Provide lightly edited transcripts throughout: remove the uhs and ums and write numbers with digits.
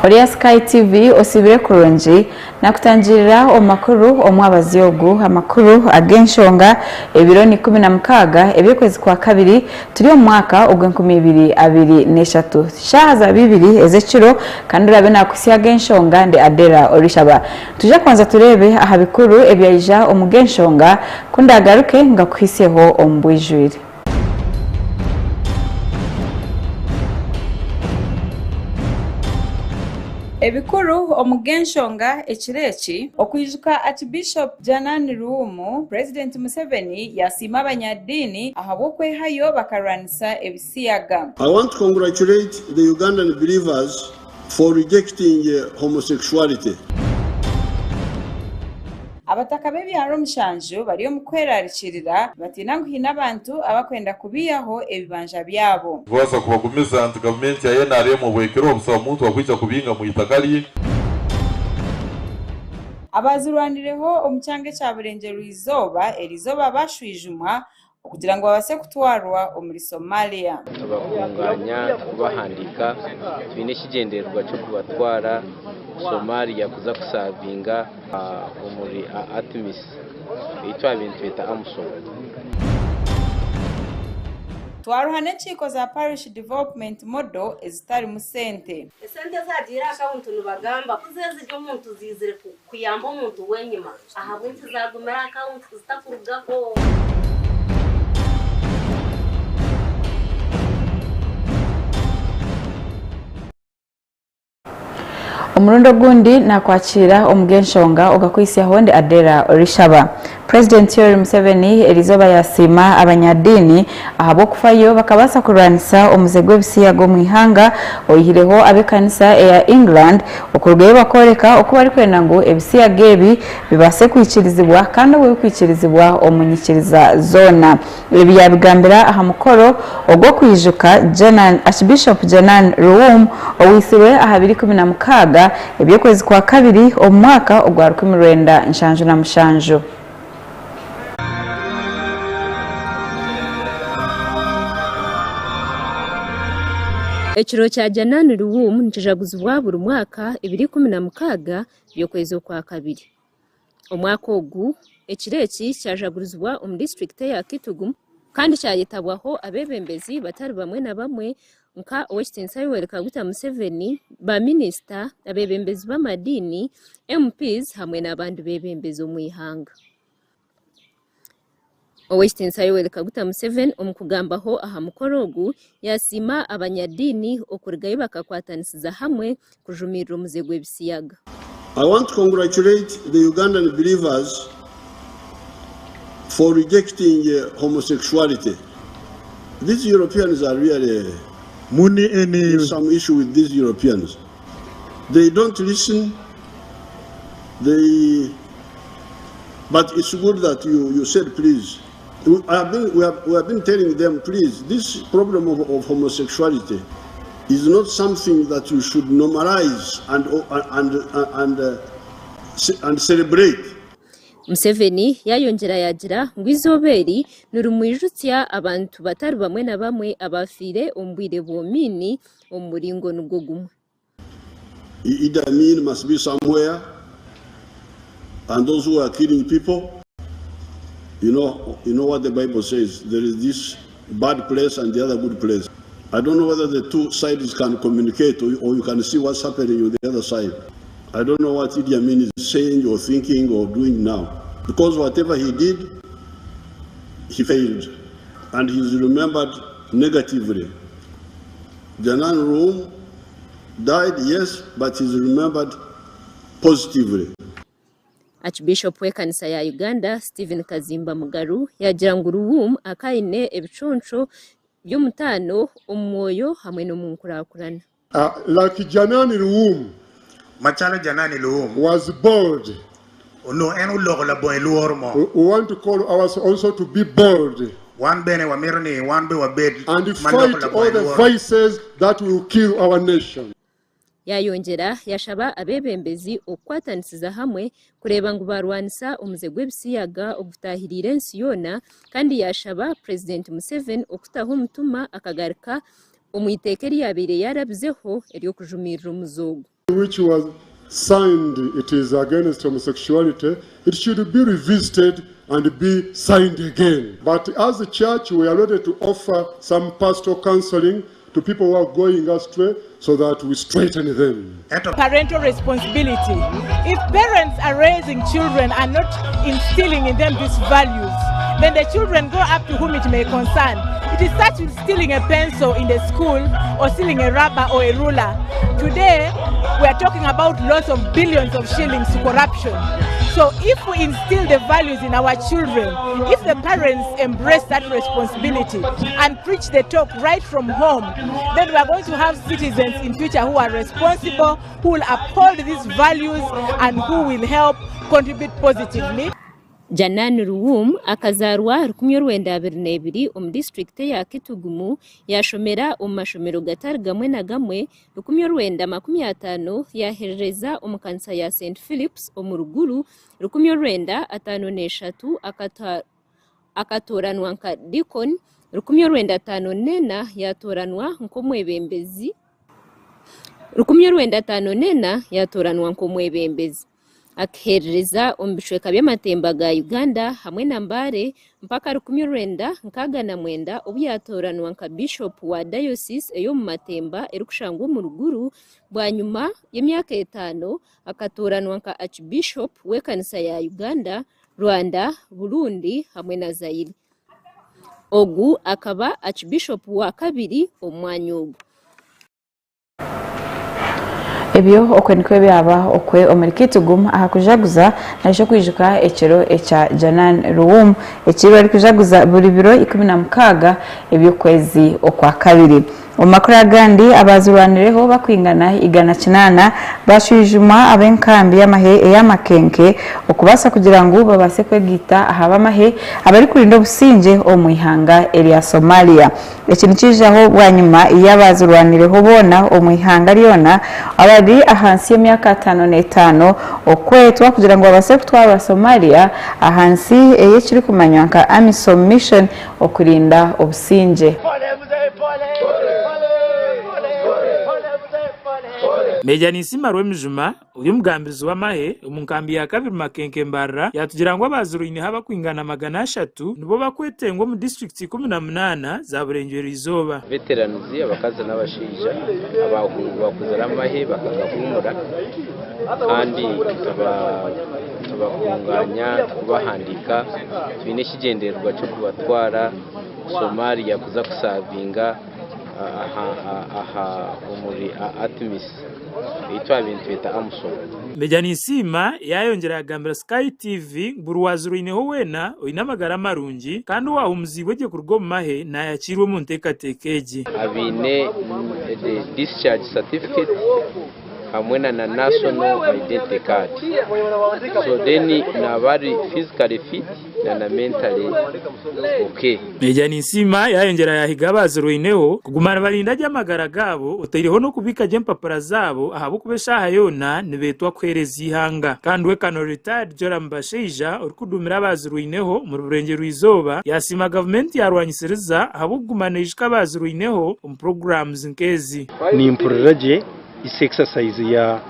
Oriya Sky TV osiibire kurungi nakutangirira omu makuru omwabazyo ogu amakuru ag'enshonga ebiro ni 16 eby'okwezi kwa kabiri turi omu mwaka ogw'enkumi ibiri abiri n'eshatu shaaha za bibiri ez'ekiro kandi oraabe nakuhitsya ag'enshonga ndi Adela Orishaba Nitwija kubanza tureebe aha bikuru ebyaija omu g'enshonga, ku ndaagaruke ngakuhitsyeho omu bwijwire. Ebikuru omu g'enshonga ekiro eki. Okwijuka Archbishop Janan Luwum, Purezidenti Museveni yasiima abanyadiini ahabw'okwehayo bakarwanisa ebisiyaga. I want to congratulate the Ugandan believers for rejecting homosexuality. Abataka b'ebyaro omushanju bari omu kwerarikirira nibatiina ngu haine abantu abakwenda kubiihaho ebibanja byabo. Nitubaasa kubagumiza nti gavumenti ya NRM obwekiro obusaho muntu akwija kubinga mu itaka rye. Abaazirwanireho omu kyanga ekya Burengyerwa-izooba eriizooba baashwijumwa okugira ngu babaase kutwarwa omuri Somalia. Tubakunganya tukubahandiika twine ekigyendererwa ky'okubatwara Somalia kuza kusaavinga omuri ATMIS ei twabaire nitweta AMISOM. Twaruha n'enkiiko za Parish Development Model ezitarimu sente. Esente ezagiire aha akawunti nibagamba ku zeziri omuntu ziizire kuyamba omuntu wenyima ahabw'enki zagumire aha akawunti zitakurugaho. Omurundi ogundi nakwakiira omu g'enshonga ogakwitsyaho ndi Adela Orishaba. Purezidenti Yoweri Museveni eriizooba yaasiima abanyadiini ahabw'okufayo bakabaasa kurwanisa omuze gw'ebisiyaga omu ihanga oihireho ab'ekanisa eya England okurugayo bakooreka oku barikwenda ngu ebisiyaga ebi bibaase kwikirizibwa kandi obwo bikwikirizibwa omu nyikiriza zoona. Ebi yaabigambira aha mukoro ogw'okwijuka Archbishop Janan Luwum owaitsirwe aha biro 16 eby'okwezi kwa kabiri omu mwaka ogwa 1977. Ekiro kya Janan Luwum nikijaguzibwa buri mwaka ebiro 16 by'okwezi okwakabiri. Omwaka ogu, ekiro eki kyajagurizibwa omu disiturikiti eya Kitgum kandi kyayetabwaho abeebembezi batari bamwe na bamwe nka Ow'ekitiinisa Yoweri Kaguta Museveni, ba minisita, abeebembezi b'amadiini, MPs hamwe n'abandi beebembezi omu ihanga. Ow'ekitiinisa Yoweri Kaguta Museveni omu kugambaho aha mukoro ogu yasiima abanyadiini okurugayo bakakwatanisiza hamwe kujumirira omuze gw'ebisiyaga. I want to congratulate the Ugandan believers for rejecting homosexuality. These Europeans are really Muni eni. There's some issue with these Europeans. They don't listen. They, but it's good that you, you said please. We have been, we have, we have been telling them, please, this problem of, of homosexuality is not something that you should normalize and, and, and, uh, and celebrate. Museveni yaayongyera yaagira ngu eizooba eri nirimwijutsya abantu batari bamwe na bamwe abaafiire omu bwire bw'omiini omu muringo nigwo gumwe. Idi Amin must be somewhere and those who are killing people you know, you know what the Bible says there is this bad place and the other good place. I don't know whether the two sides can communicate or, or you can see what's happening on the other side. I don't know what Idi Amin is saying or thinking or doing now. Because whatever he did, he failed. And he's remembered negatively. Janan Room died, yes, but he's remembered positively. Archbishop w'ekanisa ya Uganda, Stephen Kazimba Mugaru yaagira ngu Luwum akaba aine ebiconco by'omutaano omu mwoyo hamwe n'omu nkurakurana. Like Janani Luwum Macalo Janani Luwum was bold. Onongo en oloko labongo lworo mo. We want to call ours also to be bold. Wan bene wamito ni wan bene wabed And ma loko fight all labongo the lworo. vices that will kill our nation. Yaayongyera yaashaba abeebembezi okukwatanisiza hamwe kureeba ngu baarwanisa omuze gw'ebisiyaga ogutaahiriire ensi yoona kandi yaashaba Purezidenti Museveni okutaho omutima akagaruka omu iteeka eri yaabaire yaarabizeho ery'okujumiirira omuze ogu. which was signed, it is against homosexuality, it should be revisited and be signed again. But as a church, we are ready to offer some pastoral counseling to people who are going astray so that we straighten them. Parental responsibility. If parents are raising children and not instilling in them these values, then the children grow up to whom it may concern. It is such with stealing a pencil in the school or stealing a rubber or a ruler. Today, we are talking about loss of billions of shillings to corruption. So if we instill the values in our children, if the parents embrace that responsibility and preach the talk right from home, then we are going to have citizens in future who are responsible, who will uphold these values and who will help contribute positively. Janan Luwum akazaarwa 1922 omu disiturikiti eya Kitugumu yaashomera omu mashomero gatari gamwe na gamwe, 1950 yaaheerereza omu kanisa ya St Philips omu Ruguru, 1953 akatooranwa nka Deacon, 1954 yaatooranwa nk'omwebembezi 1954 yaatooranwa nk'omwebembezi. Akaheerereza omu bicweka by'amatemba ga Uganda hamwe na Mbale mpaka 1969 obu yaatooranwa nka Bishop wa Diocese ey'omu Matemba erikushangwa omu Ruguru. Bwanyima y'emyaka etaano akatooranwa nka Archbishop w'ekanisa ya Uganda, Rwanda, Burundi hamwe na Zaire. Ogu akaba Archbishop wa kabiri omu mwanya ogu. Ebyo okwe nikwo byaba okwe omuri Kitgum aha kujaguza naija kwijuka ekiro ekya Janan Luwum eki barikujaguza buri biro 16 eby'okwezi okwakabiri. Omu makuru agandi abazirwanireho bakwingana 800 bashwijumwa ab'enkambi y'amahe eya Makenke okubaasa kugira ngu babaase kwegaita aha b'amahe abarikurinda obusingye omu ihanga erya Somalia. Eki nikiijaho bwanyima y'abazirwanireho boona omu ihanga ryona abari ahansi y'emyaka 55 okwetwa kugira ngu babaase kutwarwa Somalia ahansi ey'ekirikumanywa nka AMISOM Mission okurinda obusingye. Meeja Ninsiima Rwemijuma Ori omugambirizi w'amahe omu nkambi ya Kabiri Makenke Mbarara yatugira ngu abazirwaineho abakwingana 300 nibo bakwetengwa omu disiturikiti 18 za Burengyerwa Izooba. Veterans, abakazi n'abashaija abakuzire amahe bakagahumura kandi tubakunganya tukubahandiika twine ekigyendererwa ky'okubatwara Somalia kuza kusavinga aha omuri ATMIS. Ei twabaire nitweta AMISOM. Meja Ninsiima yaayongyera yaagambira Sky TV ngu buri waazirwaineho weena oine amagara marungi kandi owaahumuziibwe gye kuruga omu mahe naayakiirwa omu nteekateeka egi. Abaine the discharge certificate hamwe na na national identity card. So then naaba ari physically fit na na mentally okay. Meeja Ninsiima yaayongyera yaahiga abaazirwaineho kuguma nibarinda gye amagara gaabo otaireho n'okubiika gye empapura zaabo ahabw'okuba eshaaha yoona nibeetwa kuheereza eihanga. Kandi we Colonel Retired Joram Bashaija orikuduumira abaazirwaineho omuri Burengyerwa-izooba yaasiima gavumenti yaarwanyisiriza ahabw'okuguma neijuka abaazirwaineho omu puroguraamuzi nk'ezi. Nimpurira gye isi exercise ya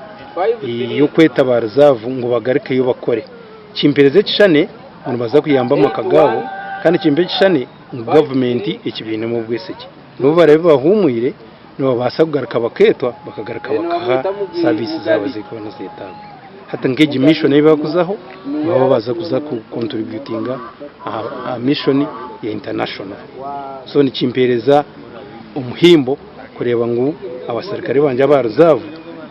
y'okweta ba reserve ngu bagarukeyo bakore. Kimpereza ekishushane ngu nibaza kuyamba amaka gaabo kandi kimpa ekishushane ngu gavumenti ekibainemu obwesigye. N'obu baraabe bahuumwire, nibabaasa kugaruka bakeetwa bakagaruka bakaha saviisi zaabo ezirikuba nizeetaagwa. Hati nk'egi mission ei barikuzaho nibaba baza kuza ku contributinga aha mission ya international. So nikimpereza omuhimbo kureeba ngu abaserukare bangye aba reserve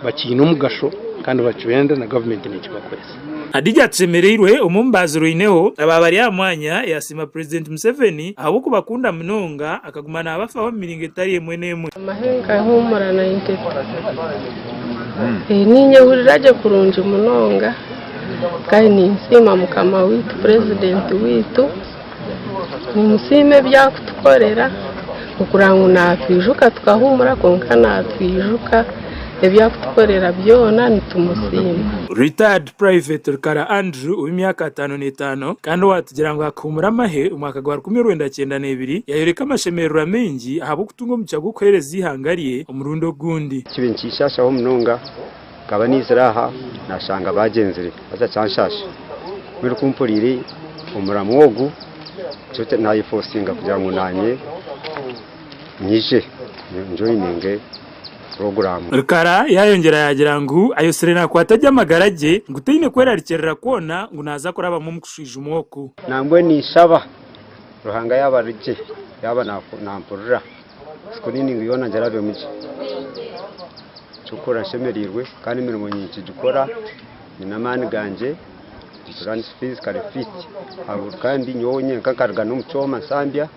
bakiine omugasho kandi bakibenda na gavumenti nekibakoresa. Hadijah Tushemereirwe omwe omu baazirwaineho abaaba bari aha mwanya yaasiima Purezidenti Museveni ahabw'okubakunda munonga akaguma naabafaho omu miringo etari emwe n'emwe. Amahe nkahuumura 92. Ninyehurira gye kurungi munonga kandi ninsiima mukama waitu purezidenti waitu. Nimusiima ebi arikutukorera okureba ngu naatwijuka tukahuumura kwonka naatwijuka ebi arikutukorera byona nitumusiima. Retired Private Rukara Andrew ow'emyaka 55 kandi owaatugira ngu akahumura amahe omu mwaka gwa 1992 yayoreka amashemererwa maingi ahabw'okutunga omugisha gw'okuheereza eihanga rye omurundi ogundi. Kibe nikishashaho munonga Nkaba naizire aha nashanga bagyenzire haza kyanshasha. Mbwenu ku mpuriire omuramwa ogu nikyo nayefosinga kugira ngu nanye nyije njoyininge puroguraamu. Rukara yayongyera yaagira ngu ayosire nakwata gye amagara gye ngu taine kwerarikirira kwona ngu naaza kurabamu omu kushwijumwa oku. Nambwenu ninshaba Ruhanga yaaba ari gye, yaaba nampurira, screening yoona ngirabemu gye. Eky'okukora nshemereirwe kandi emirimo ninkigikora nyine amaani gangye, mpurira ndi physically fit kandi nyowe nyenka nkaruga n'omu kyoma nsambya,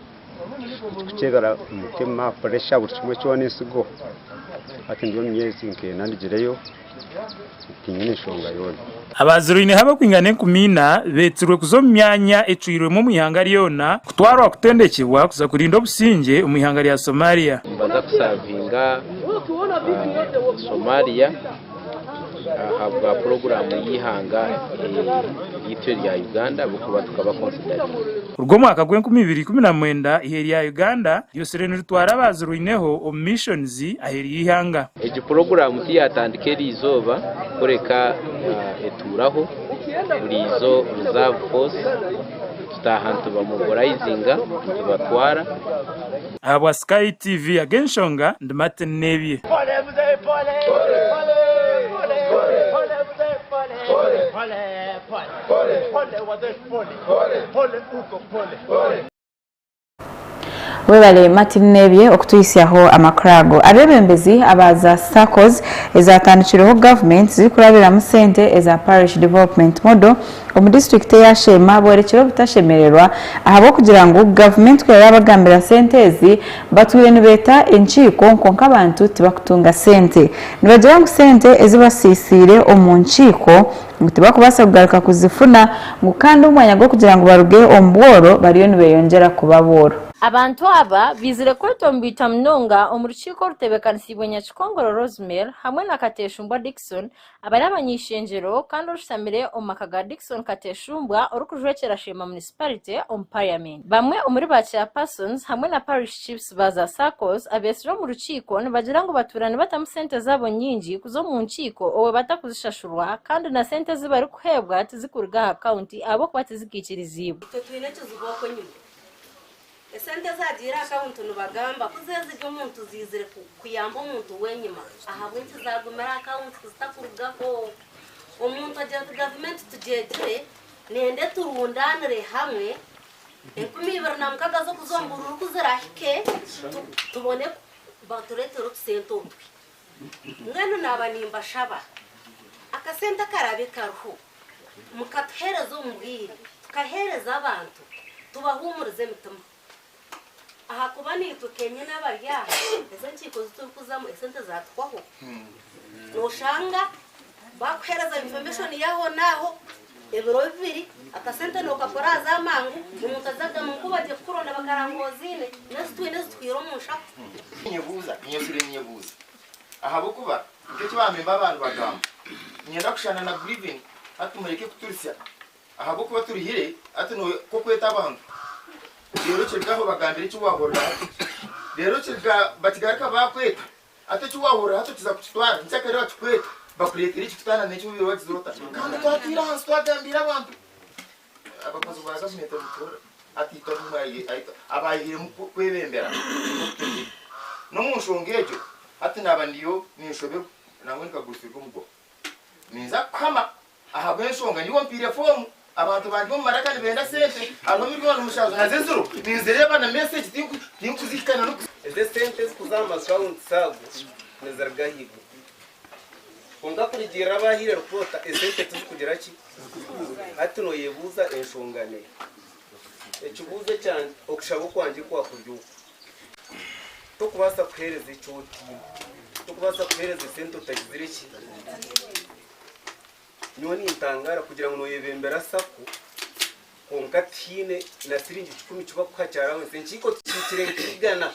ekikukyebera omutima, pressure buri kimwe kyona ensigo. Hati ndi omu myezi nk'ena ndugireyo. Tinyine nshonga yoona. Abaazirwaineho abarikwingana 4,000 beetsirwe kuza omu myanya ecwirwemu omu ihanga ryona kutwarwa kutendekibwa kuza kurinda obusingye omu ihanga rya Somalia. Nibaza kusavinga Somalia ahabwa puroguraamu y'eihanga ryaitu erya Uganda ahabw'okuba tukaba consideringa. Kuruga omwaka gw'enkumi ibiri ikumi na mwenda, eihe rya Uganda ryosire niritwara abaazirwaineho omu missions aheeru y'eihanga. Egi puroguraamu tiyatandika eri izooba kureka etuuraho buriizo Reserve Force tutaaha nitubamoborayizinga nitubatwara. Ahabwa Sky TV ag'enshonga ndi Martin Nebye. Webale Martin Nebye okutuhisyaho amakuru ago. Abebembezi aba za SACCOs ezatandikirweho government zirikurabiramu sente eza Parish Development Model omu disiturikiti eya Sheema borekire obutashemererwa ahabw'okugira ngu gavumenti ku erabagambira sente ezi batwire nibeeta enkiiko kwonka abantu tibakutunga sente. Nibagira ngu sente ezi basiisiire omu nkiiko ngu tibakubaasa kugaruka kuzifuna ngu kandi omu mwanya gw'okugira ngu baruge omu bworo bariyo nibeyongyera kuba booro. Abantu aba baizire kwetomboita munonga omu rukiiko orutebeekanisiibwe Nyakikongoro Rosemary hamwe na Kateshumbwa Dickson abari abany'eishengyero kandi orushutamire omu maka ga Dickson Kateshumbwa orikujwekyera Sheema Munisiparite omu Parliament. Bamwe omuri ba Chairpersons hamwe na Parish Chiefs ba za SACCOs abeetsirwe omu rukiiko nibagira ngu batuura nibatamu sente zaabo nyingi kuza omu nkiiko owe batakuzishashurwa kandi na sente ezi barikuheebwa tizikuruga aha kaunti ahabw'okuba tizikiikiriziibwe. Itwe twine ekizibu okwo enyima. Esente ezagiire aha akawunti nibagamba ku zezirya omuntu ziizire kuyamba omuntu wenyima ahabw'enki zagumire aha akawunti zitakurugaho? Omuntu agira ati gavumenti tugyegire nenda eturundanire hamwe 2006 z'okuza omu buruuru ku zirahike tubone batureetere otusente otwe. Mbwenu naaba nimbashaba akasente akaraabe kariho mukatuheereza omu bwire tukaheereza abantu tubahuumurize emitima ahakuba naitwe kenyine abari aha ezi enkiiko ezi turikuzamu esente zaatuhwaho. Nooshanga baakuheereza information y'ahonaaho ebiro bibiri akasente nookakora haza amangu omuntu aza kugamba ngu ku bagiye kukuronda bakaranga oziine n'ezi twine zituhwire omu nshaho. Ninyebuuza, ninyesire ninyebuuza ahabw'okuba nk'eki baamemba abandi bagamba, niinyenda kushushana na Griven hati mureke kuturisya ahabw'okuba turihire hati k'okweta abantu reero kiruga aho bagambire eki waahurira hati reero kiruga bakigaruka baakweta hati eki waahurira hati okiza kukitwara nkyakare bakikweta bakureetera ekikutaana n'eki obaire wagize ota kandi twatwire ahansi twagambiire abantu abakozi ba gavumenti nituhurira hati itwe abaayehiremu kwebembera n'omu nshonga egyo hati naaba ndiyo ninshoberwa nangwa nkagurusirwa omuguha ninza kuhama Ahabw'enshonga niiwe ompiire foomu, abantu bandi omu maraka nibenda sente, hariho miliyooni mushanju nazo eziro ninzireeba na meseegi tinkuzihikana n'okuzi. Ezi esente ezikuza aha makawunti ago niziruga ahaiguru. Kwonka kurugiirira abahaire ripoota esente tizikugira ki? Hati noyebuuza enshonga neeha? Ekibuuzo ekyangye, okushaba okwangye kwakuri oku, tokubaasa kuheereza eki otaine, tokubaasa kuheereza esente otagizire ki? Nyowe nintangaara kugira ngu noyebembera sacco kwonka tihaine na siringi kikumi kibakuha kya allowance. Enkiiko tukiikire nk'eigana,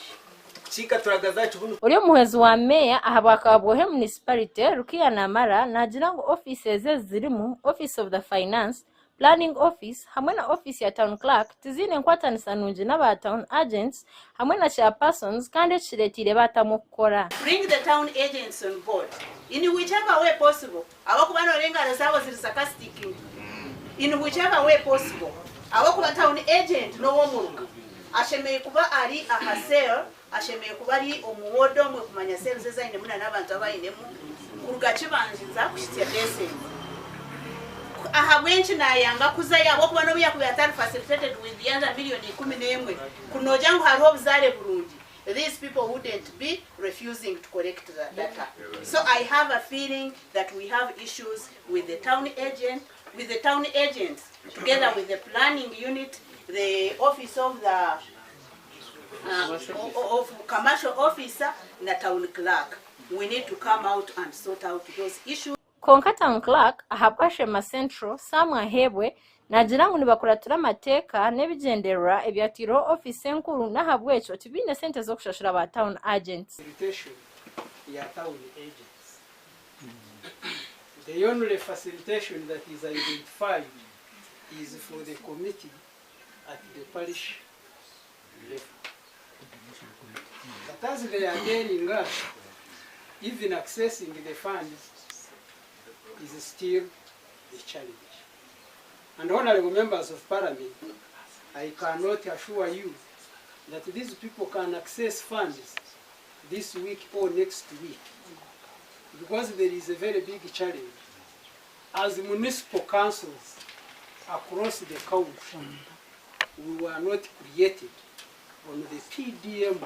tukukiika turagaza aha kibunu. Ori omuhwezi wa Meeya ahabwa Kabwohe Municipality, Rukia Namara naagira ngu ofiisi ezi ezirimu, Office of the Finance, Planning Office hamwe na ofiisi ya Town Clerk tiziine nkwatanisa nungi n'aba Town Agents hamwe na Chairpersons kandi eki kireeteire baatamwa okukora. Bring the town agents on board in whichever way possible ahabw'okuba noreeba engaro zaabo ziri sarcastic in whichever way possible ahabw'okuba town agent n'ow'omuruka ashemereire kuba ari aha cell ashemereire kuba ari omu ward omwe kumanya cells ezi ainemu na n'abantu abu ainemu kuruga Kibanjiza kuhitsya December. Ahabw'enki nayanga kuzayo ahabw'okuba n'obu yakubaire atari facilitated with yanja million 11 kunogira ngu hariho obuzaare burungi these people wouldn't be refusing to collect the data. So I have a feeling that we have issues with the town agent, with the town agents together with the planning unit, the office of the of commercial officer na town clerk. We need to come out and sort out those issues. Kwonka Town Clerk ahabwa Sheema Central, Sam Aheebwe naagira ngu nibakuratira amateeka n'ebigyendererwa ebyatairweho ofiisi enkuru n'ahabw'ekyo tibaine sente z'okushashura ba Town Agents. Facilitation ya town agents. The only facilitation that is identified is for the committee at the parish level. But as they are telling us, even accessing the funds is still a challenge. And honorable members of parliament, I cannot assure you that these people can access funds this week or next week, because there is a very big challenge. As municipal councils across the country, we were not created on the PDM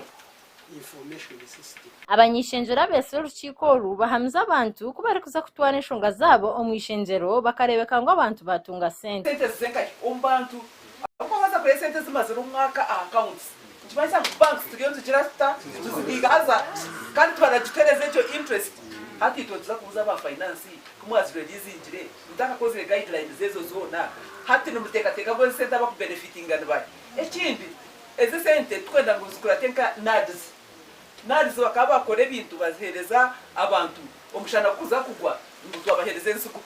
information system. Abany'ishengyero abeetsire orukiiko oru bahamize abantu ku barikuza kutwara enshonga zaabo omu ishengyero bakareebeka ngu abantu baatunga sente. Sente zize nkahi omu bantu ahabw'okuba waaza kureeba esente ezimazire omwaka aha accounts nikimanyisa ngu banks turiyo nitugira tuta tuzihiga haza kandi tubanagituhereza egyo interest hati itwe nituza kubuuza aba finance ku mwazireleasingire mutakakozire guidelines ezo zoona hati nimuteekateeka ngu ezi sente abakubenefitinga nibahi? Ekindi ezi esente titukwenda ngu zikurate nka NAADS. NAADS bakaba bakora ebintu bazihereza abantu omushana kukuza kugwa ngu twabahereza ensigo.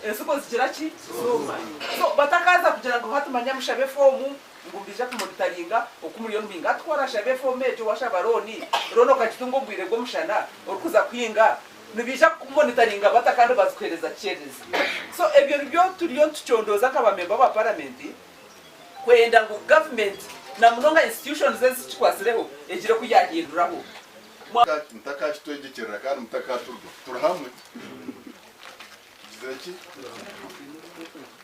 Ensigo zigira ki? Zooma. So batakaza kugira ngu hati manya mushabe fomu ngu mbaija kumonitaringa oku muriyo nimuhinga. Hati ku orashabe efomu egyo washaba looni, looni okagitunga omu bwire bw'omushana orikuza kuhinga, nibaija kukumonitaringa bata kandi bazikuhereza kikyererezi? So ebyo nibyo turiyo nitucondooza nka ba memba ba paramenti kwenda ngu gavumenti na munonga institutions ezikikwatsireho egire oku yahinduraho. Mutakakitwegyekyerera kandi mutakaturwa. Turi hamwe. Tugizire ki?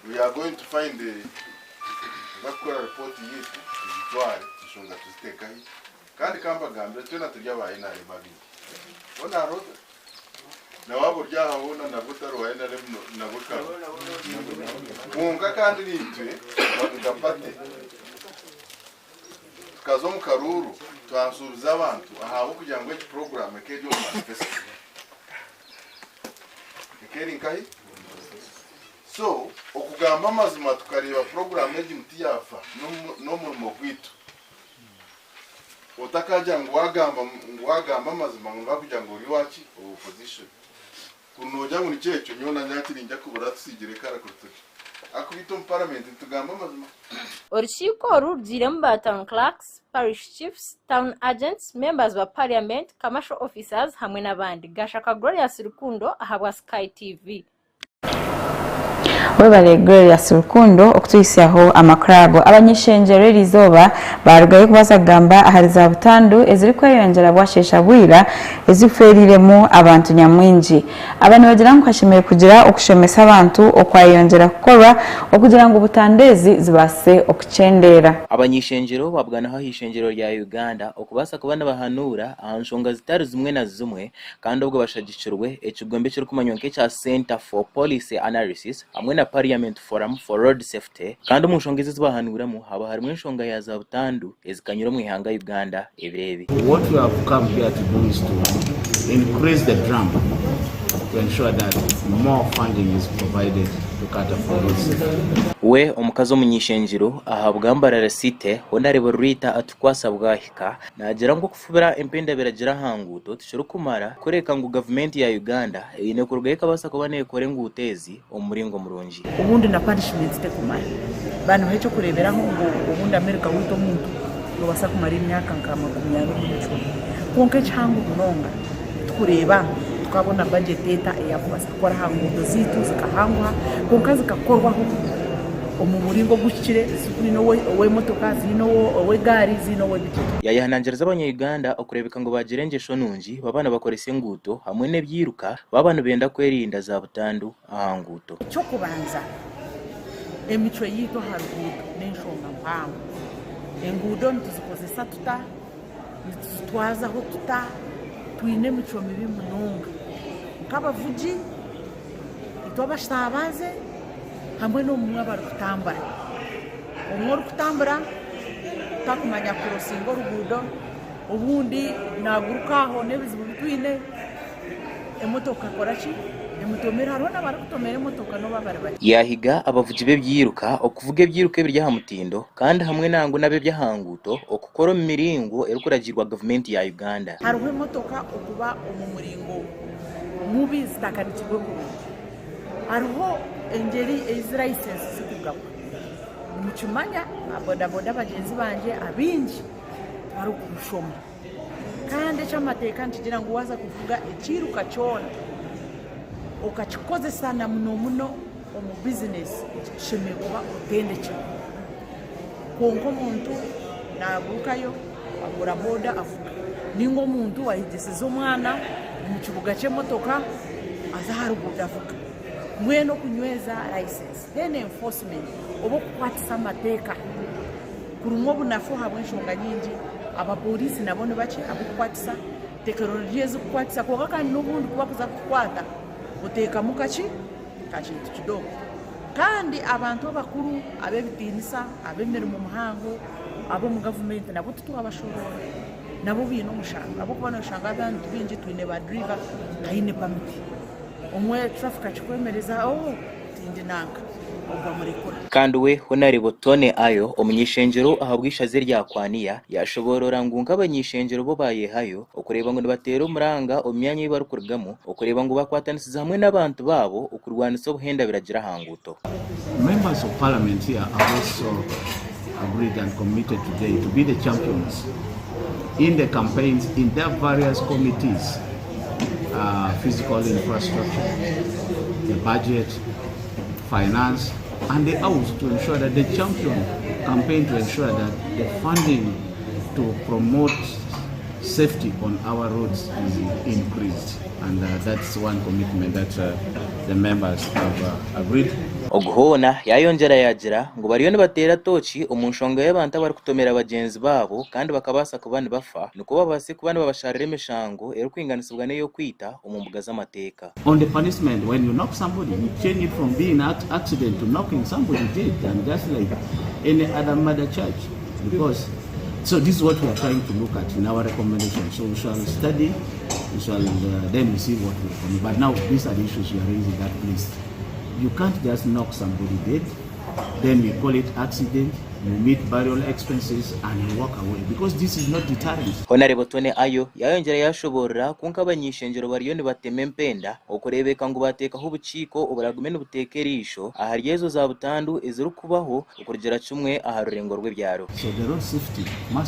We are going to find a tuza kukora report yaitu tugitware enshonga tuziteeke ahi. Kandi kambagambire twena turi aba NRM abaingi. Hoona hariho na waaba ori aha hoona nabwo otari wa NRM nabwo kare. Kwonka kandi naitwe nka party tukaza omu karuuru twansuubiza abantu ahabw'okugira ngu egi puroguraamu eka eri omu manifesto. Eka eri nkahi? So okugamba amazima tukareeba puroguraamu egi ngu tiyaafa n'omurimo gwaitu. Otakagira ngu wagamba ngu wagamba amazima ngu nibakugira ngu ori owaki? Owa opposition. Kuri nogira ngu nikyo ekyo nyowe na nyakiri ninja kubura tusigire ekara kuri turi. Ahakuba itwe omu paramenti nitugamba amazima. Orukiiko oru rugiiremu ba Town Clerks, Parish Chiefs, Town Agents, Members ba Parliament, Commercial Officers hamwe n'abandi. Gashaka Glorious Rukundo ahabwa Sky TV. Webare Glorious Rukundo okutuhitsyaho amakuru ago. Abany'ishengyero eriizooba baarugayo kubaasa kugamba ahari za butandu ezirikweyongyera bwasheesha bwira ezifeereiremu abantu nyamwingi. Aba nibagira ngu hashemereire kugira okushomesa abantu okwayeyongyera kukorwa okugira ngu butandu ezi zibaase okukyendeera. Abany'ishengyero babuganaho ah'ishengyero rya Uganda okubaasa kuba nibahanuura aha nshonga zitari zimwe na zimwe kandi obwo bashagikirwe ekigombe ekirikumanywa nk'ekya Centre for Policy Analysis hamwe na Parliament Forum for Road Safety kandi omu nshonga ezi ezibahanuuramu haba harimu enshonga ya za butandu ezikanyire omu ihanga Uganda ebiro ebi. What we have come here to do is to increase the drum to ensure that more funding is provided to cater for road safety. We omukazi omuny'ishengyero aha bwa Mbarara City, Honarebo Rita Atukwasa Bwahika naagira ngu okufubira empenda biragira aha nguuto tikirikumara kureka ngu gavumenti ya Uganda eine kurugayo ekabaasa kuba neekora enguuto ezi omu muringo murungi. Obundi na punishment tekumara. Banibaha ekyokureberaho ngu obundi America waita omuntu nobasa kumara emyaka nka 40 ori omukihome. Kwonka ekihango munonga tukureeba tukabona budget eta eyakubasa kukora aha nguudo zeitu zikahanguha kwonka zikakorwaho omu muringo oguhikire ziine owemotoka, ziine ow'egaari, ziine ow'ebigyere. Yayehanangiriza abanya Uganda okureebeka ngu baagira engyesho nungi baaba nibakoresa enguuto hamwe n'ebyiruka baaba nibenda kwerinda za butandu aha nguuto. Eky'okubanza, emicwe yaitu aha ruguuto n'enshonga mpango. Enguudo nituzikozesa tuta? Nituzitwazaho tuta? Twine emicwe mibi munonga nk'abavugi, itwe abashabaze hamwe n'omwe abarikutambura. Omwe orikutambura takumanya kukurosinga oruguudo, obundi naaguruka aho n'ebizibu bi twine. Emotoka ekora ki? Emutomera. Hariho n'abarikutomera emotoka n'obu abari bakye. Yaahiga abavugi b'ebyiruka okuvuga ebyiruka ebiri aha mutindo kandi hamwe nangwa n'ab'eby'aha nguuto okukora omu miringo erikuragiirwa gavumenti ya Uganda. Hariho emotoka okuba omu muringo mubi zitakanikirwe kurungi. Hariho engyeri ei zi layisensi zikugabwa. Nimukimanya bodaboda bagyenzi bangye abaingi tibarikushoma. Kandi eky'amateeka nikigira ngu waaza kuvuga ekiiruka kyona okakikozesa na muno muno omu bizinesi, oshemereire kuba otendekirwe. Kwonka omuntu naagurukayo agura boda avuga. Nainga omuntu ayegyeseza omwana omu kibuga ky'emotoka aza aha ruguuto avuga. Mbwenu okunyweza layisensi then enforcement oba okukwatisa amateeka kurimu obunafu ahabw'enshonga nyingi. Abapooriisi nabo ni bakye abarikukwatisa tekinologiya ezikukwatisa kwonka kandi n'obundi ku barikuza kukukwata oteekamu kaki kakintu kidogo. Kandi abantu abakuru ab'ebitiinisa ab'emirimo mihango ab'omu gavumenti nabo titwabashoroora nabo baine omushango ahabw'okuba nooshanga abantu baingi twine ba duriva taine pamiti omwe traffic akikwemereza ooh tindi nanka. Ogwo amurekura. Kandi we Honarebo Tony Ayo, omuny'eishengyero ahabw'eishaza erya Kwania, yashoboorora ngu nk'abany'eishengyero bo bayehayo okureeba ngu nibateera omuranga omu myanya ei barikurugamu okureeba ngu bakwatanisiza hamwe n'abantu baabo okurwanisa obuhenda biragira aha nguuto. Members of Parliament here have also agreed and committed today to be the champions in the campaigns in their various committees, physical infrastructure, the budget, finance and the house to ensure that the champion campaign to ensure that the funding to promote safety on our roads is increased and uh, that's one commitment that uh, the members have uh, agreed. Ogu hoona yaayongyera yaagira ngu bariyo nibateera tooki omu nshonga y'abantu abarikutomera bagyenzi baabo kandi bakabaasa kuba nibafa nikwo babaase kuba nibabasharira emishango erikwinganisibwa n'ey'okwita omu mbuga z'amateeka. On the punishment, when you knock somebody, you change it from being an accident to knocking somebody dead, and just like any other murder charge. Because, so this is what we are trying to look at in our recommendation. So we shall study, we shall then we see what we recommend. But now these are the issues we are raising that please. You can't just knock somebody dead, then we call it accident, you meet burial expenses and you walk away because this is not deterrent. Honarebo Tony Ayo yayongyera yashoboorora ku nk'abany'eishengyero bariyo nibatema empenda okureebeka ngu baateekaho obukiiko oburagume nibuteeka eriisho ahari ezo za butandu ezirikubaho okurugira kimwe aha rurengo rw'ebyaro. So the road safety must.